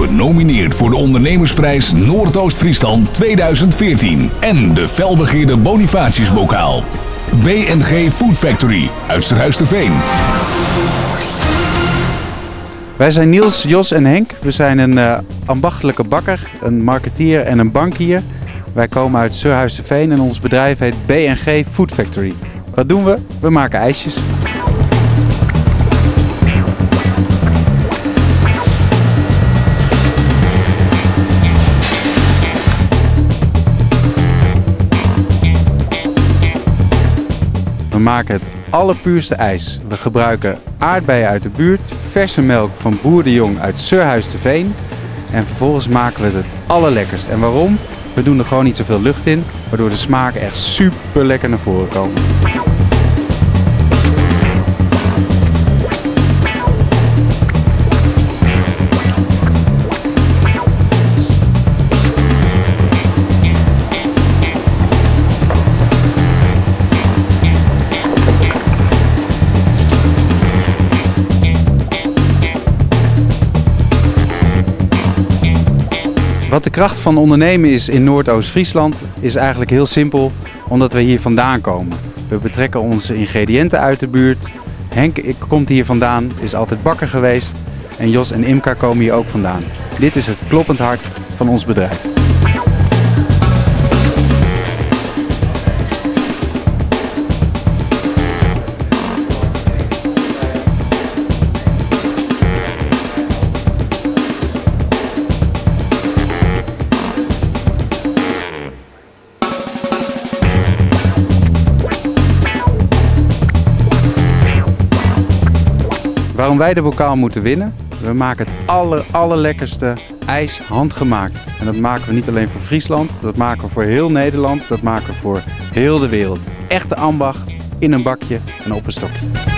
Genomineerd voor de Ondernemersprijs Noordoost-Friesland 2014 en de felbegeerde Bonifatiusbokaal. BNG Food Factory uit Surhuisterveen. Wij zijn Niels, Jos en Henk. We zijn een ambachtelijke bakker, een marketeer en een bankier. Wij komen uit Surhuisterveen en ons bedrijf heet BNG Food Factory. Wat doen we? We maken ijsjes. We maken het allerpuurste ijs. We gebruiken aardbeien uit de buurt, verse melk van Boer de Jong uit Surhuisterveen. En vervolgens maken we het allerlekkerst. En waarom? We doen er gewoon niet zoveel lucht in, waardoor de smaken echt super lekker naar voren komen. Wat de kracht van ondernemen is in Noordoost-Friesland is eigenlijk heel simpel, omdat we hier vandaan komen. We betrekken onze ingrediënten uit de buurt. Henk komt hier vandaan, is altijd bakker geweest. En Jos en Imka komen hier ook vandaan. Dit is het kloppend hart van ons bedrijf. Waarom wij de bokaal moeten winnen? We maken het allerlekkerste ijs handgemaakt. En dat maken we niet alleen voor Friesland, dat maken we voor heel Nederland, dat maken we voor heel de wereld. Echte ambacht in een bakje en op een stokje.